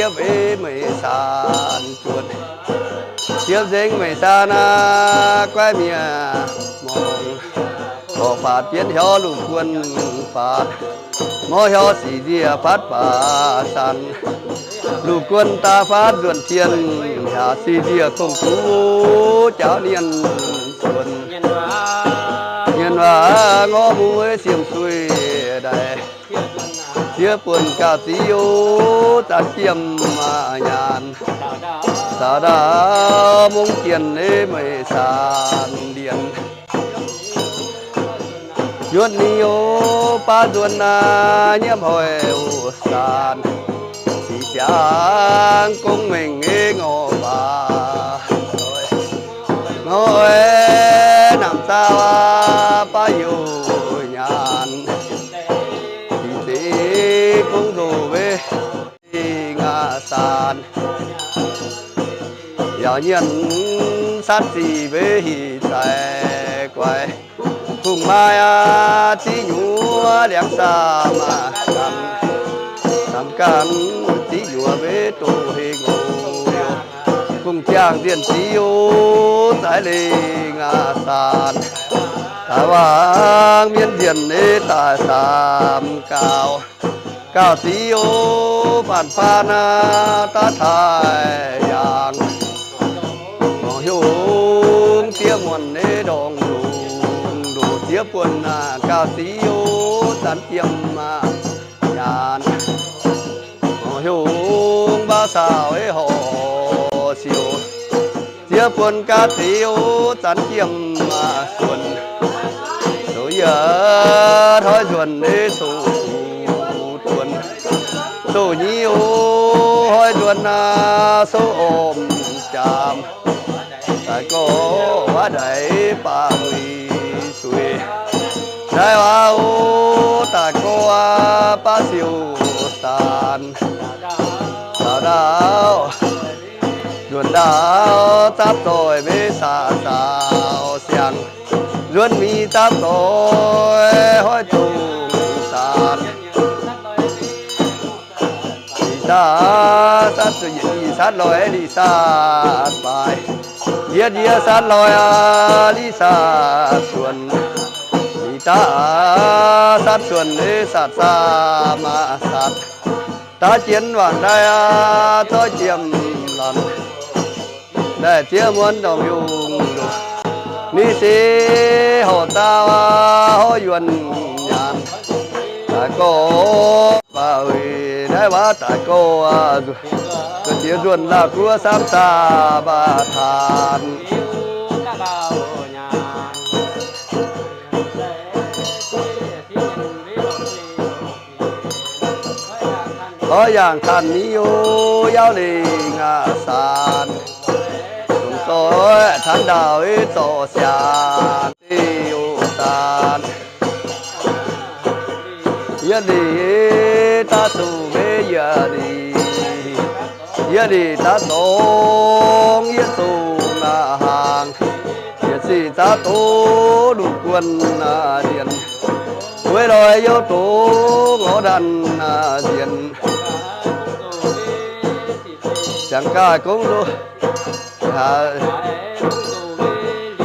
Ziepv ei meih saan juotc, ziepv nzengc meih saan aqv, guaiv mienh muangx. Gorqv-faatc bienv hiuv luv-guon faatc, mor hiuv sic nziev fatv baac saan. Luv-guon daaih fatv nzuonx cien, haac sic nziev gong-duqv jaauv nienh nzuonx. Mienh waac ngorc mueiz siemv suiv daaih, ziex buonc gauh ziv youc zanc jiem nyaanh. Saauv ndaauv mungv jienh ei meih saan ndienh, yuotv ni youc baav nzuonx aqv, nyiemv hoic wuov saan. Sic siang gong mengh ei ngorc baac, ngorc ei namx zaauv aqv, baav youc nyaanh. Sic zeiz gong nzoh mbe ngaah saan, yaac nyienz satv zic mbe hic zaaix guaix. Kungx maaih aqv, ziv nyuoz liangv saah maah ganh, samx ganh ziv nyuoz mbe doqc heng oc. Kungx ziangh nzienh ziv youc zaaix lengh aqv saan, daaih wangc mienv nzienh ei daaih samx gauh. Gauh ziv youc faanx-faanx aqv, daav taaih yaangh. Ngorc hiuv ziex muonc ei ndongc ndongc ndoqc ziex buonc aqv, gauh ziv youc zanc jiem aqv nyaanh. Ngorc hiuv mbaav saauh ei horc siouc, ziex buonc gauh ziv youc zanc jiem aqv suonc. Souv yietv hnoi nzuonx ei souv duonx, souv nyiv youc hnoi nzuonx aqv, souv orm jaamc. Daaih gorx waac ndaix baac muic suiv, ndaix waac oc, daaih gorx baav siouc saan. Saauv ndaauv nzuonx ndaauv zapv doic mbe saauv saauv siang, nzuonx mi'aqv zapv doic hoic zongh saan. Ih zaah satv zuqc yietc nyeic satv loi liz satv baaix, yietv yie satv loi aqv liz satv suonc. Ih zaah satv suonc ei satv saah maah satv, daav jienv wangc ndaix aqv zoiv jiem lanc. Ndaix ziex muonc ndongc yungh, ni se horc zaauv aqv horc yuonc nyaanh. Daaih gorx baac uix ndaix waac daaih gorx aqv, ziex nzuonx laauh guoqv samv saah mbaah taanx. Oix yangh kanh ni youc yauv lengh aqv saan, dongh doix tanv ndaauh ei zorc siang deic youc saan. Yietv lic daav zuqc mbe yietc lic, yietv lic daav zorngx yietv zungh aqv hnaangx. Yietc sic zaav doz luv guon aqv nzienh, weic loix youc doz ngorc ndanc aqv nzienh. Siang gaaih gong nzoh,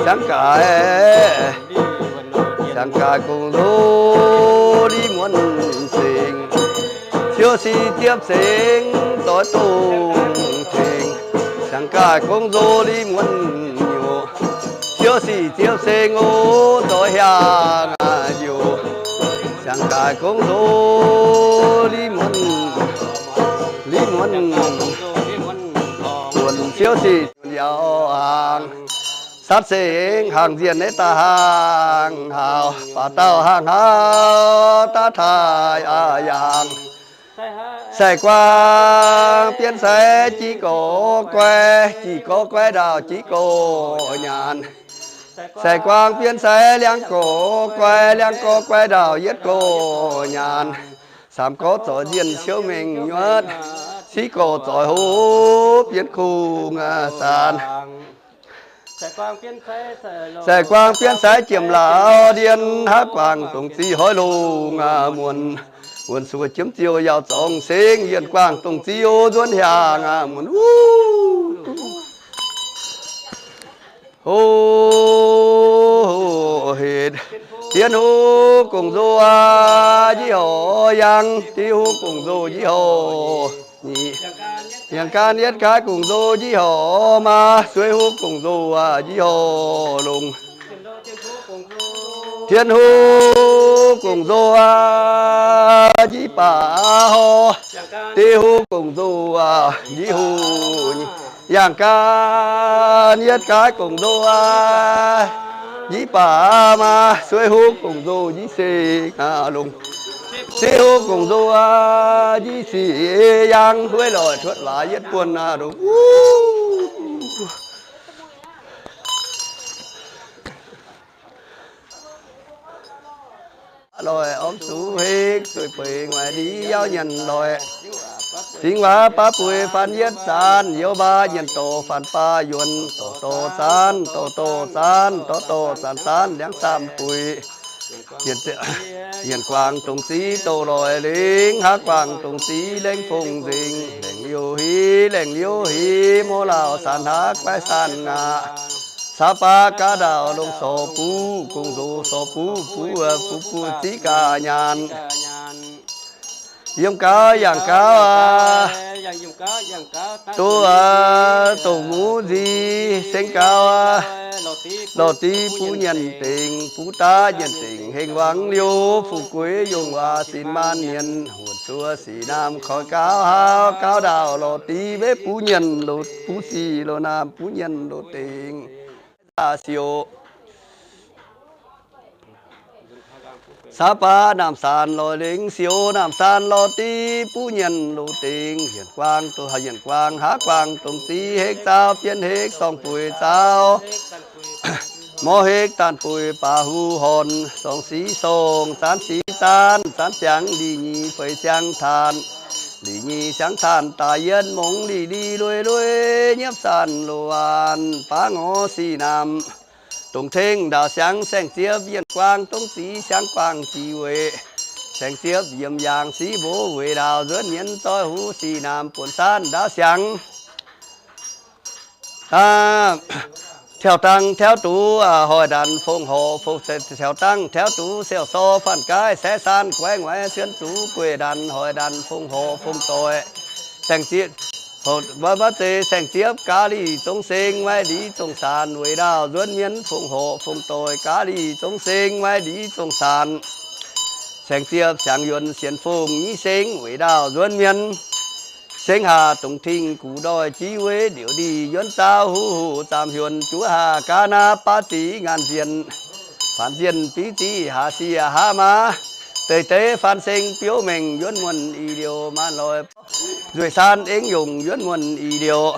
siang gaaix, siang gaaix gong nzoh li muonc zengx, siou sic ziepv sengx zoix dongh tengx. Siang gaaix gong nzoh li muonc nyoc, siou sic ziepv sengx oc zoix hiaang aqv njoc. Siang gaaix gong nzoh li muonc, li muonc buonc siou sic nyauz hnaangx. Satv sengx hnaangx nzienh naaiv daaih hnaangx haaux, baac dauh hnaangx haaux daav taaih aqv yaangh. Sai guang bienv sai jiv gorx guai, jiv gorx guai ndaauh jiv gorx nyaanh. Sai guang bienv sai liangv gorx guai, liangv gorx guai ndaauh yietv gorx nyaanh. Saamv gorx zoix nzienh siou mengh nyuotv, civ gorx zoix hov bienv kungx saan. Sai guang bienv sai jiem laauh ndiev, haav guangc dongh ziqc hoiv longh muonc. Wuonh suoz jiemv ziouc yaac zorngh sengx, yienh guangc dongh ziouv nzuonx hiaangx aqv, muonz wuov. Ho, ho, hec. Dien huv gong-zoh aqv, njiec horc. Yangh, diev huv gong-zoh njiec horc. Nyic, yangh ga'nietv gaaix gong-zoh njiec horc maa. Sueiv huv gong-zoh aqv, njiec horc longx. Tien huv gong-zoh aqv, njiec baac horc. Diev huv gong-zoh aqv, njiec huv. Yangh ga'nietv gaaix gong-zoh aqv, njiec baac maa. Sueiv huv gong-zoh njiec sengx aqv longx. Diev huv gong-zoh aqv, njiec sic yangh. Weic loic tuotv waac yietv buonc aqv longx. Loic orm zuqc hekv zueih bueix, nguaaic ndiev yauv nyanc loic. Zingx waac baav bueix faanx yietv zaanv, youh mbaac nyanc dorh faanx baav yuonx, dorh dorh zaanv, dorh dorh zaanv, dorh dorh zaanv, zaanv liangv saam bueix. Yienh guangc dongh ziv doz-loic lengh, haav guangc dongh ziv lengh fongc nzengc. Laengz liouh hiv, laengz liouh hiv, morc lauh saanx haav guaiv saanx aqv. Caux baav gaav ndaauh longc sorc buv, gong-zoh sorc buv, buv, buv, buv ziv gaax nyaanh. Yiem gauv yangh gauv aqv. Doz aqv, dongh muv nziex seng gauv aqv. Lorh div buv nyanc dengc, buv daav nyanc dengc hengh wangv liouh, fu-gueix yongh waac sin maanc mienh, wuonh suoz sic naamh koiv gauv hauv gauv ndaauh lorh div mbev buv nyanc loz, buv sic loz naamh buv nyanc loz dengc. Siouc Caux baav naamh saanx loic lengh, siouc naamh saanx lorh div buv nyanc loz dengc. Yienh guaang, yienh guaang haav guaang dongh ziv hekv zaauv, bienv hekv sorng bueix zaauv, morv hekv daanh bueix baac huv horn, sorng sic sorng, zaanv sic zaanv, zaanv siangx lih nyeic feix siangx taanx, lih nyeic siangx taanx daaih yietv mongx, lih lih lui lui nyiemv saanh loz waanc, baav ngorc sic naamh dongh tengx ndaauv siangx saeng-ziepv. Yienh guaang dongh ziv siangx guaang jiex weic saeng-ziepv yiem yaangh sic mbuov weic ndaauv nzuonx mienv zoih huv sic naamh buonc saanh ndaauv siangx. Tiauv dangh tiauv duqv hoic ndanc fongc horc fongc, tiauv dangh tiauv duqv siouc sorv faanh gaaih saeqv saanh guaiv nguaaiv sienv zuqc gueic ndanc hoic ndanc fongc horc fongc doic. Saeng-ziepv, maiv zeiz saeng-ziepv gaav lih zong seng maiv ndiev zong saanx weic ndaauv nzuonx mienv fongc horc fongc doic gaav lih zong seng maiv ndiev zong saanx. Saeng-ziepv siangx yuonx sienx fongc nyei seng weic ndaauv nzuonx mienv. Seng haac dongh ting gux ndoih jiv weic ndiouc ndih yuonx zaauv huv hoc zaamc hiuonx juov haac gaav naaiv baav ziqc ngaanc nzienh, faanx nzienh biv ziqc haac siec haav maa, deix deix faanx seng biouv mengh yuonx muonh ih liouh maanc loic, nzueic saan engv yongc yuonx muonh ih liouh.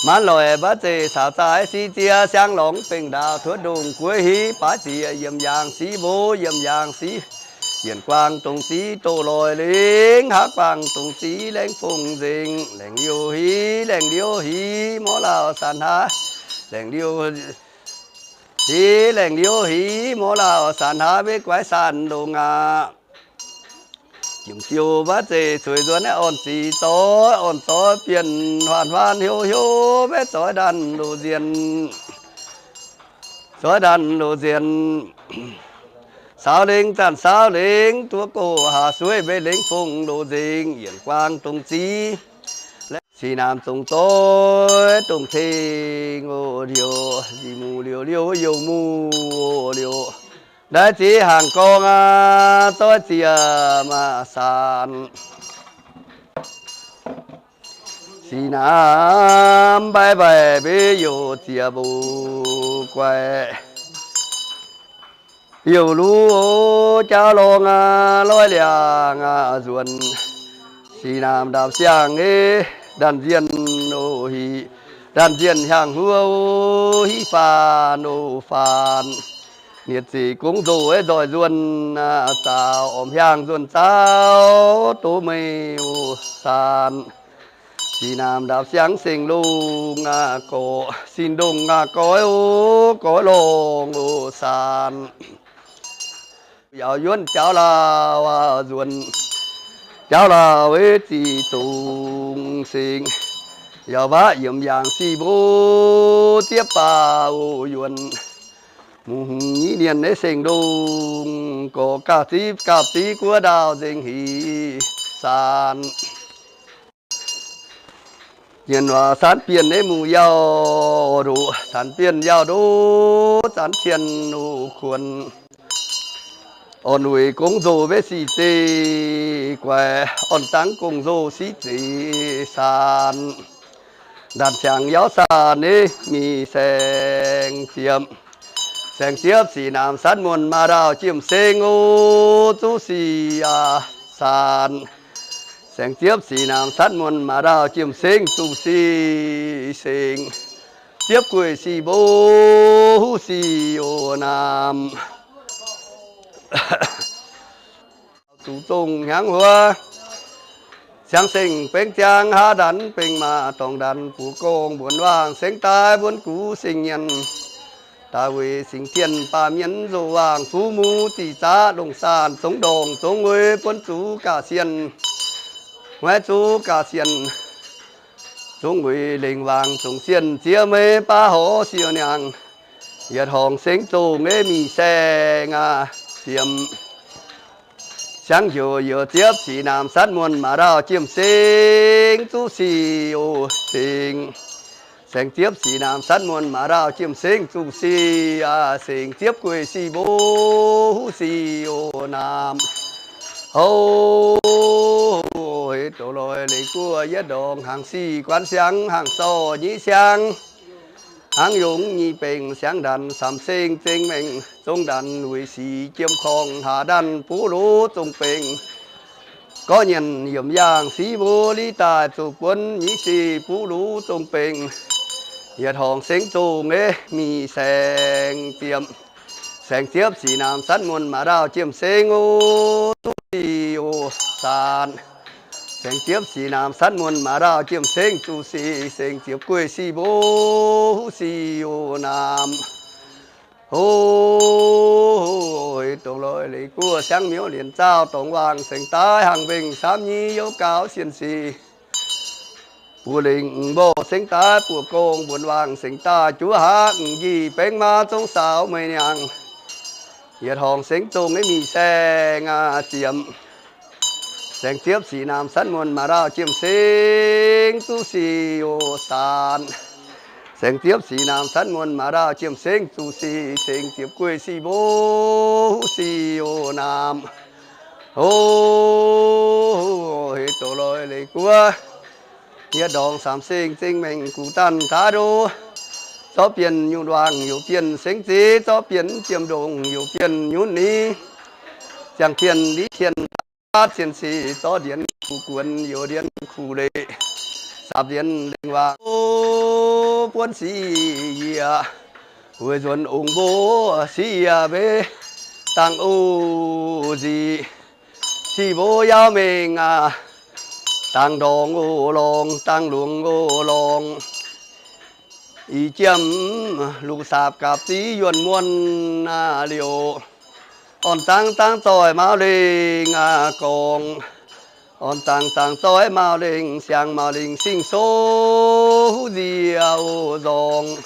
Maanc loic maiv zeiz saaux zaaiv sic ziex siang lorngx bengh ndaauv tuotv ndongh gueiv hiv baav ziec yiem yaangh sic mbuov yiem yaangh sic. Yienh guaang dongh ziv doz-loic lengh, haav guaang dongh ziv lengh fongc nzengc. Laengz liouh hiv, laengz liouh hiv, morc lauh saanx haav. Laengz liouh hiv, laengz liouh hiv, morc lauh saanx haav maiv guaiv saanh longx aqv. Jomc ziouc maiv zeiz zueiz nzuonx orn-zic zoih orn-zoih bienh huaanh huaanh heuc heuc maiv zoih ndanc loz nzienh. Zoih ndanc loz nzienh, saaux lengh zanc saaux lengh duqv gox haac sueiv maiv lengh fongc loz nzengc. Yienh guaang dongh ziv sic naamh zongc zoih dongh tengx oc. Liouh nzih muc liouh liouh youh muc oc. Liouh ndaix ziqc hnaangx gorngv aqv, zoih ziec maah saanx. Sic naamh mbaih mbaih mbev youh ziec mbuo guaix. Youh luv jaauv lorngh aqv, loiv liangx aqv nzuonx. Sic naamh ndaapc siangh ei, ndanc nzienh oc hic, ndanc nzienh hiaangx huov oc hiv faanx oc faanx. Nietc ziqc gongv nzoh ei nzoih nzuonx aqv, zaaux orm hiaangx nzuonx zaauv doz meih oc saanx. Sic naamh ndaapc siangx sengx longx aqv gorx, sin ndongh aqv goiv oc goiv lorngh oc saanx. Yaauc yuonv jaauv lauh aqv nzuonx. Jauv lauh weic zic zungv singx, yaac waac yiem yangh si mbo diev baac oc yuonh. Mungh hngongx nyeiv nienh naaiv seng ndongc gorx, gaapv zipv gaapv zipv guoqv ndaauh nzengc hih saanx. Nyienx waac saanx bienh naaiv mungh yauh ndoqc, saanx bienh yauh ndoqc zanv cien oc kuonx. Orn weic gong nzoh maiv sic zeiv guaix, orn dangv gong nzoh sic zeiv saanx. Ndanc siangx yauv saanx naaiv mingh saeng ziepc. Saeng ziepc sic naamh sanv muonh maaih ndaauh jiem seng oc zuqc sic aac saanx. Saeng ziepv sic naamh sanv muonh maaih ndaauh jiem seng zuqc sic sengx. Ziepv gueic sic mbo huv sic oc naamh. Zuqc zongh hnyangx huov, siang seng bengv ziangx haav ndanc bengv maac dorngx ndanc buoz gorngv mbuonx waangh sengx daaih mbuonx gux seng nyienx. Daaih weic singx tien baamh mienh nzoh waangh fuqv muv ziqc zaqv longc saanh zongx ndorngh zongx weic buonv zuqc ga'sienh, nguaaiv zuqc ga'sienh, zongx weic lengh waangh zongx sienh ziex meiv baav horc siou niangh. Yietc horngc sengx zongh nyei mingh saeng aac ziemx. Siang njoux youc ziepv sic naamh sanv muonh maaih ndaauh jiem sengx zuqc sic oc sengx. Saeng ziepv sic naamh sanv muonh maaih ndaauh jiem sengx zuqc sic aac sengx. Ziepv gueic sic mbo huv sic oc naamh. Hov, doqc loix leiz guoqv yietv ndorngx hnaangx sic guanv siangx hnaangx zorc nyeiv siang. Hnangv yongz nyic bengc siang ndanc samx seng zengx mengh zong ndanc weic sic jiem korngh haac ndanc buv luv zong bengc. Gorqv nyienc yiemc yaangh sic mbuo liv daaih zuqc buonv nyeiv sic buv luv zong bengc. Yietc horngc sengx zongh nyei mingh saeng ziepc. Saeng ziepv sic naamh sanv muonh maaih ndaauh jiem sengx oc zuqc sic oc saanx. Saeng ziepv sic naamh sanv muonh maaih ndaauh jiem sengx zuqc sic sengx. Ziepv gueic sic mbo huv sic oc naamh. Hov, doqc loix leiz guoqv siang miuv lienc zaauh dorngx waangh sengx daaih hnangv mbengh samv nyeiv youv gaux sienh sic. Buoz lengh mborh sengx daaih buoz gorngv mbuonx waangh sengx daaih juov haav njiec bengx maa zong saaux meiv niangh. Yietc horngc sengx zongh nyei mingh saeng aac ziemx. Saeng ziepv sic naamh sanv muonh maaih ndaauh jiem sengx zuqc sic oc saanx. Saeng ziepv sic naamh sanv muonh maaih ndaauh jiem sengx zuqc sic sengx. Ziepv gueic sic mbo huv sic oc naamh. Hov, doqc loix leiz guoqv yietv ndorngx samx seng zengx mengh guv danh taav ndoqv. Zorqv bienh nyutc waangh youc bienh sengx zeix, zorqv bienh jiem ndongc youc bienh nyutc ni. Ziangh tien liv tien baav cien sic, zorqv ndiev kuv guonx youc ndiev kuv leic, sapv ndiev lengh waangh buonv sic yiec. Weic nzuonx ong mbo sic yiec mbenc dangh oc nzic. Sic mbo yaac mengh aac, dangh ndorngx oc lorngx, dangh lungz oc lorngx. Ih jiem luqc saapc gapv ziv yuonh muonh aac liouc. Orn zaangc zaangc zoih maauh lengh aac gorngv. Orn zaangc zaangc zoih maauh lengh siang, maauh lengh singh so huv nziex oc nzorngx.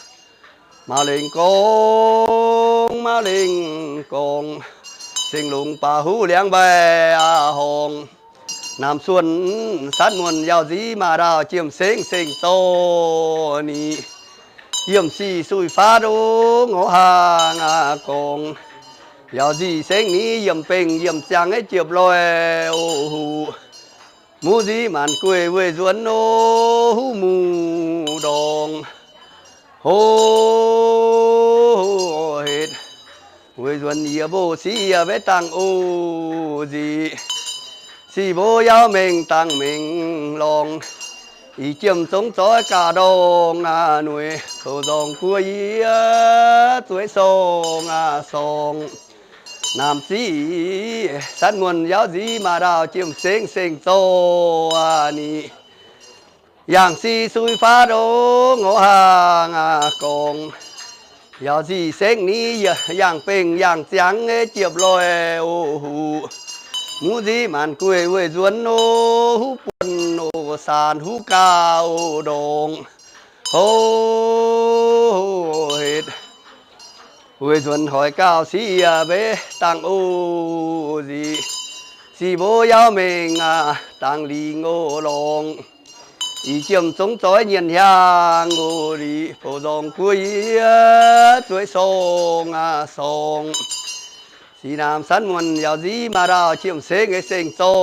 Maauh lengh gorngv, maauh lengh gorngv, sengx longx baac huv liangv mbaih aac horngz. Naamh suonc sanv muonh yaac nziv maaih ndaauh jiem sengx sengx zorqv ni. Yiem sic suiv faatv ong ngorc haangh aac gorngv. Yaac nzic sengx ni yiem bengh yiem ziangx nyei jiepv loih oc huc. Muv nziv maanc gueiv weic nzuonx oc huv muc ndorngx. Hov, weic nzuonx yie mbo sic yie mbenc dangh oc nzic. Sic mbo yaac mengh dangh mengh lorngx. Ih jiem zongx zoih gaax ndorngx aac nueic, kouv nzorngx guoqv yie zueiz sorngh aac sorngh. Naamh ziv sanv muonh yaac nziv maaih ndaauh jiem sengx sengx zorqv aac ni. Yangh sic suiv faatv ong ngorc haangh aac gorngv. Yaac nzic sengx ni yangh bengh yangh ziangx nyei jiepv loih oc huc. Muv nziv maanc gueiv weih nzuonx o, huv buonc o, saanc huv gaax o, ndongc hov weih nzuonx hoic gauh siev mbeix dangh o, nzic sic mbuo yaac mengh aqv, dangh lingh o longx. Ih jiem zungv zoih nyienh hiaang o, lic bouc nzorng guoqv yie zueiz song aqv song. Sic naamh sanv muonh yaac nziv maaih ndaauh, jiem seix nyei seng zoh